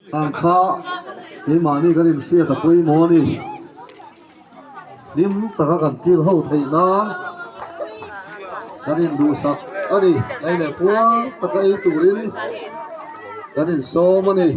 Ang kha keimahni kan inhriat a pawimawh a ni. Hlim taka kan kil ho theih nan kan induhsak a ni. Ei leh puar taka ei turin kan insawm a ni.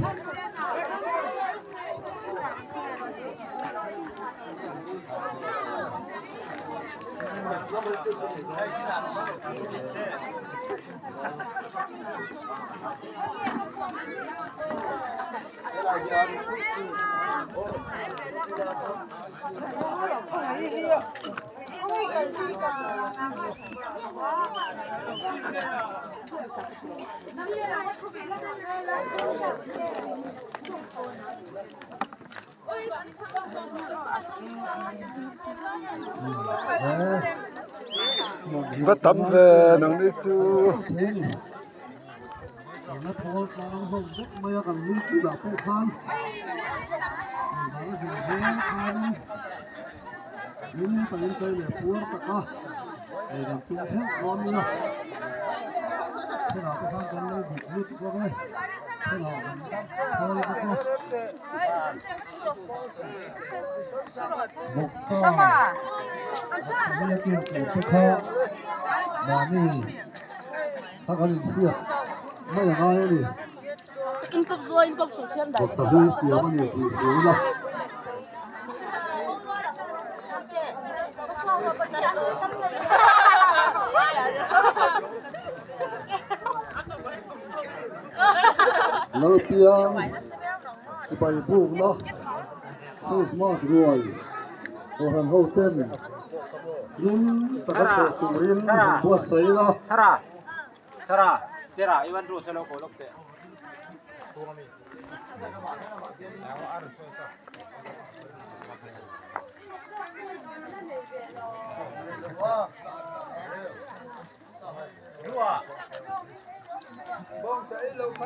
Va tam ve nang ni chu. Vawksa vawksa hi a kil tur te kha mahni kha kan inhriat mai a ngai a ni vawksa hi siam a ni tih hria ila. Lalpiang Sipai bukna Christmas ruai Kohhran ho ten hlim taka chheh turin han buatsaih ila.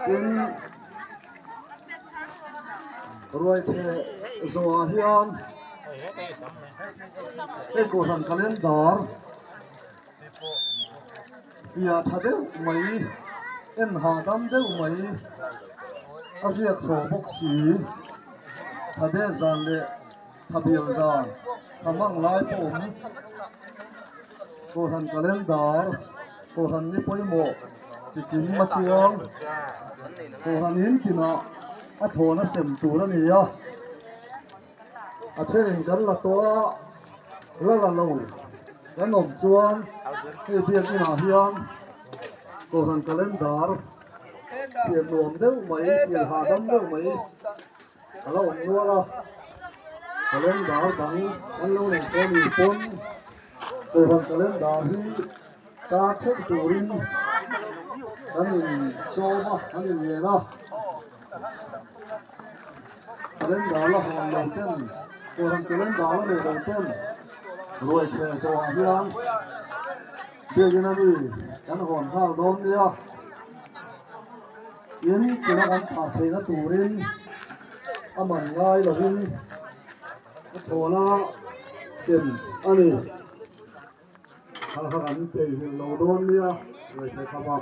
Tin, ruaitheh zawhah hian hei kohhran calendar fiah tha deuh mai en hahdam deuh mai a ziak thlawh bawk si thade zan leh Thabial zan tha hmang lai pawh awm. Kohhran calendar, Kohhran ni pawimawh chi kim a chuang. Kohhran in tinah a thlawn a sem tur a ni a, a thenin kan la tawh a, la la lo kan awm chuan hei biakinah hian Kohhran calendar thiam nuam deuh mai, thiam hahdam deuh mai. A lo awm nual a, calendar dang an lo nei tawh a ni pawn Kohhran calendar hi tar theuh turin kan insawm a, kan inngen a, calendar la hawn lo ten Kohhran calendar la nei lo ten ruai chhe zawhah hian biakinn a mi kan hawn nghal dawn nia. Tin, tuna kan phah theihna turin a man ngai lovin a thlawna sem a ni. Kha kha kan theihnghilh lo dawn nia, ngaihthla kham a.